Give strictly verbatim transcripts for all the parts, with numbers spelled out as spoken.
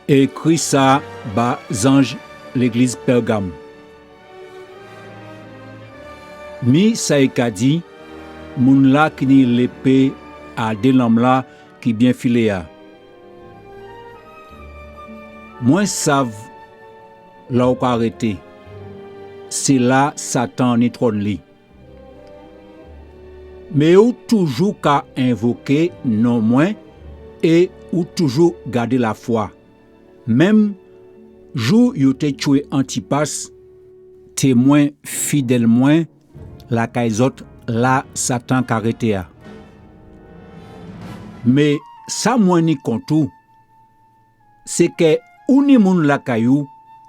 Ékri sa ba zanj légliz Pèrgam. Mi sa i ka di, moun-la ki ni lépé a dé lanm-la ki byen filé a. Mwen sav la ou ka rété, sé la Satan ni twòn li. Mé ou toujou ka envoké non mwen é ou toujou gadé lafwa. Menm jou yo té tjwé Antipas, témwen fidèl mwen, lakay zòt la Satan ka rété a. Mé sa mwen ni kont ou, sé kè ou ni moun lakay ou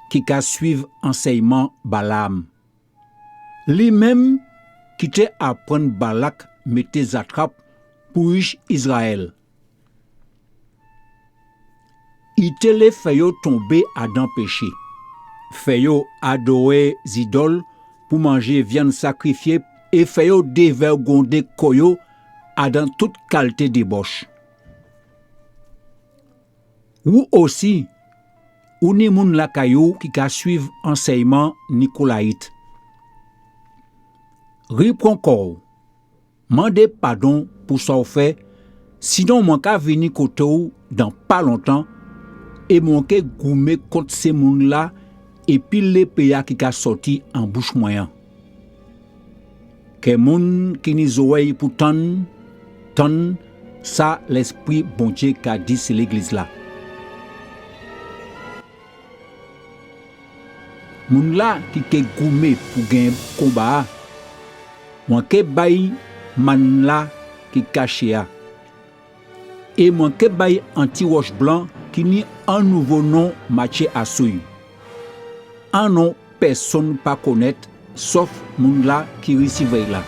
ki ka suiv ansèyman Balaam. Li menm ki té aprann Balak mété zatrap pou ich Izrayèl. I té lé fè yo tonbé adan péché, fè yo adoré zidòl pou manjé vyann sakrifyé é fè yo dévègondé kò yo adan tout kalté débòch. Ou osi, ou ni moun lakay ou ki ka suiv ansèyman Nikolayit. Ripran kò'w, mandé padon pou sa ou fè, sinon mwen ka vini koté'w dan pa lontan, é mwen ké goumé kont sé moun-la épi lépé-a ki ka sòti an bouch mwen an. Kè moun ki ni zòrèy pou tann, tann sa Lèspri Bondyé ka di sé légliz-la. Moun-la ki ké goumé pou genyen konba-a, mwen ké ba'y mann-la ki kaché a. É mwen ké ba'y an ti wòch blan ki ni an nouvo non matjé asou'y. An non pèsonn pa konnèt, sòf moun-la ki risivwè'y la.